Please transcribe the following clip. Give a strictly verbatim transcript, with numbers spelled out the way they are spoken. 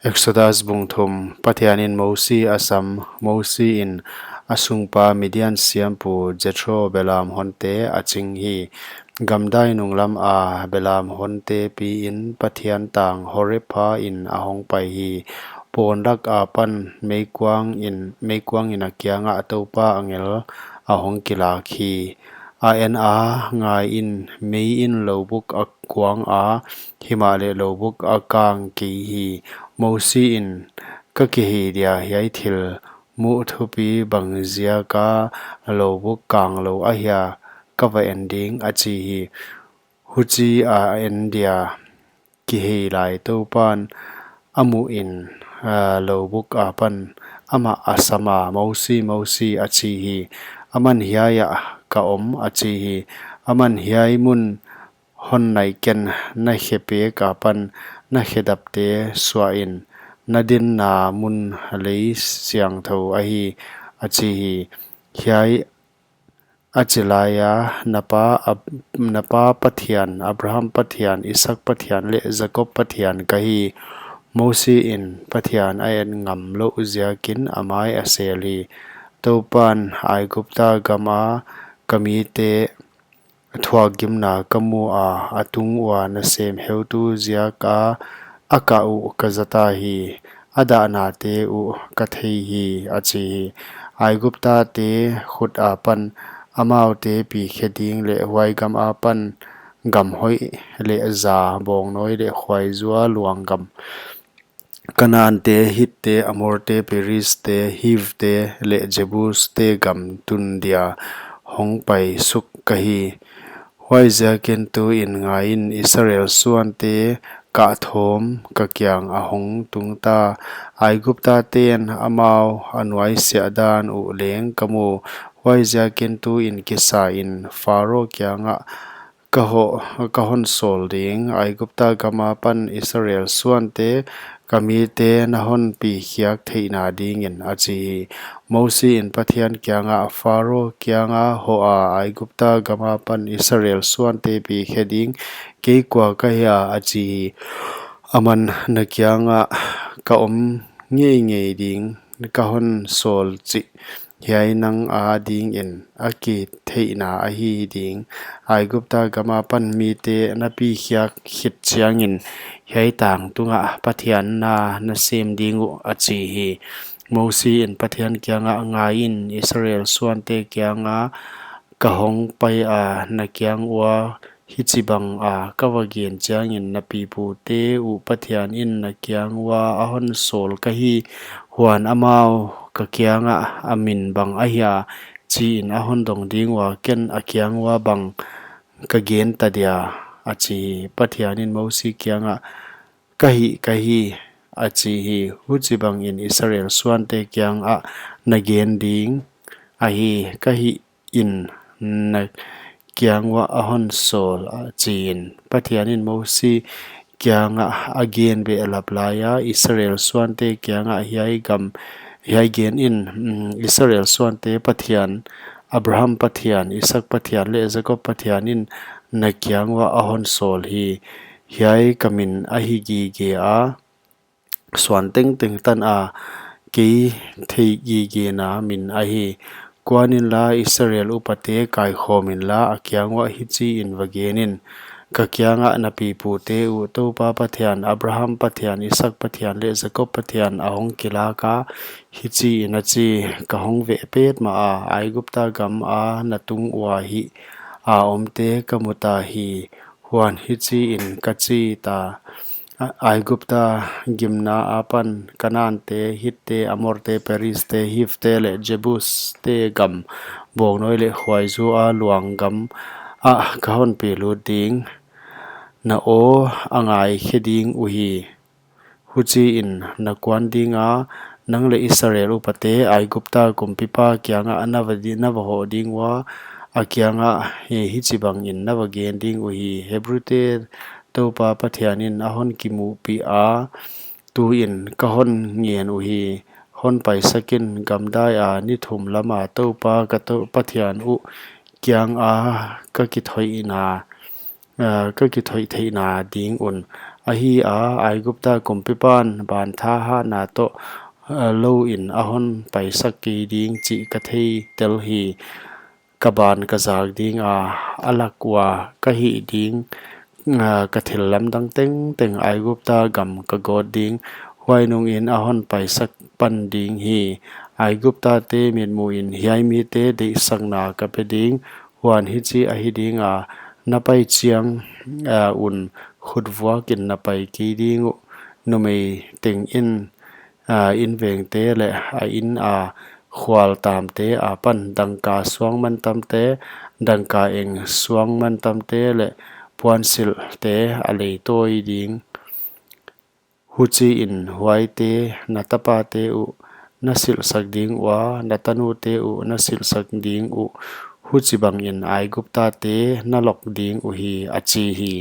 Exodus bung thum. Pathianin Mosi a sam. Mosi in a sungpa Midian siampu Jethro belam honte a ching hi. Gamdai nunglam a belam honte piin Pathian tang Horeb pha in a hong pai hi. Pawn lak apan meikuang in, meikuang in a kiangah Toupa angel a hong kilak hi. A en a, ngaiin, meiin lobuk a kuang a, himahleh lobuk a kang kei hi. Mosi in, ka kihei dia hiai thil muh thupi bang ziaka lobuk kang lou ahia ka va en ding, a chi hi. Huchi a en dia kihei lai Toupan a muh in, a, lobuk apan amah a sam a, Mosi, Mosi, a chi hi. Aman, hiai ah ka om, a chi hi. Aman, hiai mun hon nai ken, na khe pek apan na khe dapte suahin, na dinna mun lei siangthou ahi, a chi hi. Hiai a chi laia, na pa Ab-, na pa Pathian, Abraham Pathian, Isak Pathian leh Jakob Pathian ka hi. Mosi in Pathian a et ngam louh ziakin a mai a sel hi. Toupan, Aigupta gama ka mite thuakgimna ka mu a, a tung ua nasem heutu ziaka a kah uh ka zata hi, a dahnate uh ka thei hi, a chi hi. Aiguptate khut apan amaute pi khe ding leh huai gam apan gam hoih leh za, bawngnawi leh khuaizua luang gam, Kanaante, Hitte, Amorte, Perizte, Hivte leh Jebuste gam tun dia hong pai suk ka hi. Huaiziakin tuin ngaiin, Israel suante kah thawm ka kiang a hong tungta. Aiguptaten amau a nuaisiah dan uh leng ka mu. Huaiziakin tuin kisain Pharo kiangah ka hoh, ka hon sawl ding, Aigupta gam apan Israel suante, ka mite na hon pi khiak theihna dingin, a chi hi. Mosi in Pathian kiangah, Pharo kianga hoh a, Aigupta gam apan Israel suante pi khe ding, kei kua ka hia, a chi hi. Aman, na kiangah ka om ngeingei ding, ka hon sawl chih hiai nang adingin a kitheihna ahi ding. Aigupta gam apan mite na pi khiak khit chiangin hiai tang tungah Pathian na na sem ding uh, a chi hi. Mosi in Pathian kiangah, ngaiin, Israel suante kianga ka hong pai a, na kiang ua hichibang a ka va gen chiangin na pipute uh Pathian in na kiang ua a hon sawl ka hi, huan amau ka kiangah a min bang ahia chiin a hon dong ding ua, ken a kiang ua bang ka gen ta dia, a chi hi. Pathian in Mosi kiangah, ka hih ka hi, a chi hi. Huchibangin Israel suante kiangah na gen ding ahi, ka hih in na kiang ua a hon sawl, a chi in. Pathian in Mosi kiangah a gen behlap laia, Israel suante kiangah, hiai gam, hiai gen in, mm, Israel suante Pathian, Abraham Pathian, Isak Pathian leh Jakob Pathian in na kiang ua a hon sawl hi. Hiai ka min ahi gige a, suan tengteng tan a kei theih gigena min ahi. Kuan inla, Israel upate kaikhawm inla, a kiang ua hichiin va gen in, ka kiangah na pipute uh Toupa Pathian, Abraham Pathian, Isak Pathian leh Jakob Pathian a hong kilak a, hichiin a chi, ka hong veh petmah a, Aigupta gam a na tung ua hih a omte ka mu ta hi. Huan hichiin ka chi ta, A-, Aigupta gimna apan Kanaante, Hitte, Amorte, Perizte, Hivte leh Jebuste gam, bawngnawi leh khuaizu a luang gam ah ka hon pi lut ding, na aw a ngai khe ding uhi. Huchiin na kuan dinga, nang leh Israel upate Aigupta kumpipa kiangah na va di-, na va hoh ding ua, a kiangah hi, hichibangin na va gen ding uhi, Hebrute Toupa Pathian in a hon kimuhpih a, tuin ka hon ngen uhi, hon paisak in, gamdai a ni thum lama Toupa ka Tou-, Pathian uh kianga ka kithoihna, ah, ka kithoih theihna ding un, Ahi a, Aigupta kumpipan ban thahatna toh louin a honpaisak kei ding chih ka theitel hi. Ka ban ka zak dinga, a lak ua ka hih ding ka thillamdang tengteng Aigupta gam ka gawt ding, huai nungin a honpaisak pan ding hi. Aiguptate mitmuhin hiai mite deihsakna ka pe ding. Huan hichi ahi dinga, na pai chiang un khutvuakin na pai kei ding uh. Numei tengin invengte leh a ina khualtamte akipan dangka suangmantamte, dangkaeng suangmantamte leh puansilhte a leitawi ding. Huchiin huaite na tapate uh na silhsak ding ua, na tanute uh na silhsak ding uh; huchibangin Aiguptate na lok ding uhi, a chi hi.